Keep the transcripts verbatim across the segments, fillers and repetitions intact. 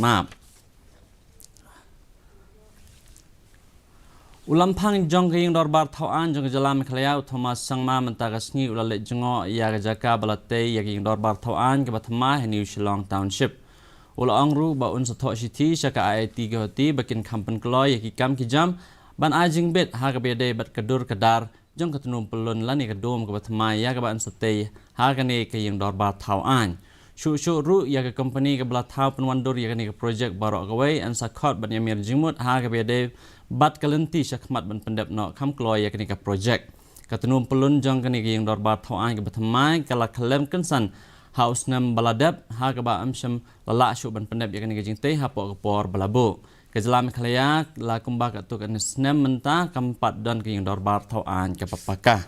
map. U Lamphang jong ka Ïing Dorbar Thaw Aiñ jong ka Jylla Meghalaya, u Thomas Sangma, mynta ka sngi u la leit jngoh ïa ka jaka ba la tei ïa ka Ïing Dorbar Thaw Aiñ kaba thymmai ha New Shillong Township. U la ong ruh ba un sa thoh shithi sha ka I I T Guwahati ba kin kham pynkloi ïa ki kam ki jam ban ai jingbit ha kaba ïadei bad ka dur ka dar jong ka tnum pyllun lane ka dome kaba thymmai ïa kaba yn sa tei ha kane ka Ïing Dorbar Thaw Aiñ. Shuh shuh ruh ïa ka company kaba la thaw pynwan dur ïa kane ka projek baroh kawei yn sa khot ban ïamir jingmut ha kaba ïadei bad ka lynti shakhmat ban pyndep noh kham kloi ïa kane ka projek. Ka tnum pyllun jong kane ka Ïing Dorbar Thaw Aiñ kaba thymmai ka la khlem kynsan ha u snem ba la dep, ha kaba ym shym la lah shuh ban pyndep ïa kane ka jingtei hapoh ka por ba la buh. Ka Jylla Meghalaya la kumba katto katne snem mynta kam pat don ka Ïing Dorbar Thaw Aiñ kaba paka.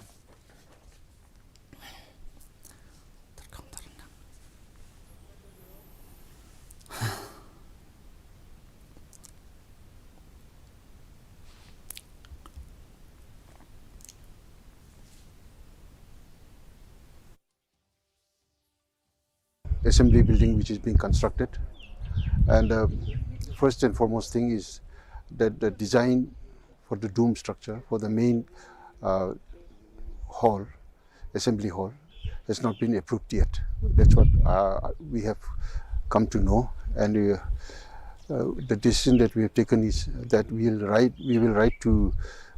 Assembly building which is being constructed. And uh, first and foremost thing is that the design for the dome structure for the main uh, hall, assembly hall, has not been approved yet. That's what uh, we have come to know. And uh, uh, the decision that we have taken is that we'll write, we will write to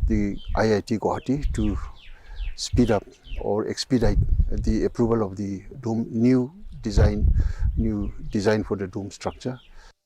the I I T Guwahati to speed up or expedite the approval of the dome, new design, new design for the dome structure.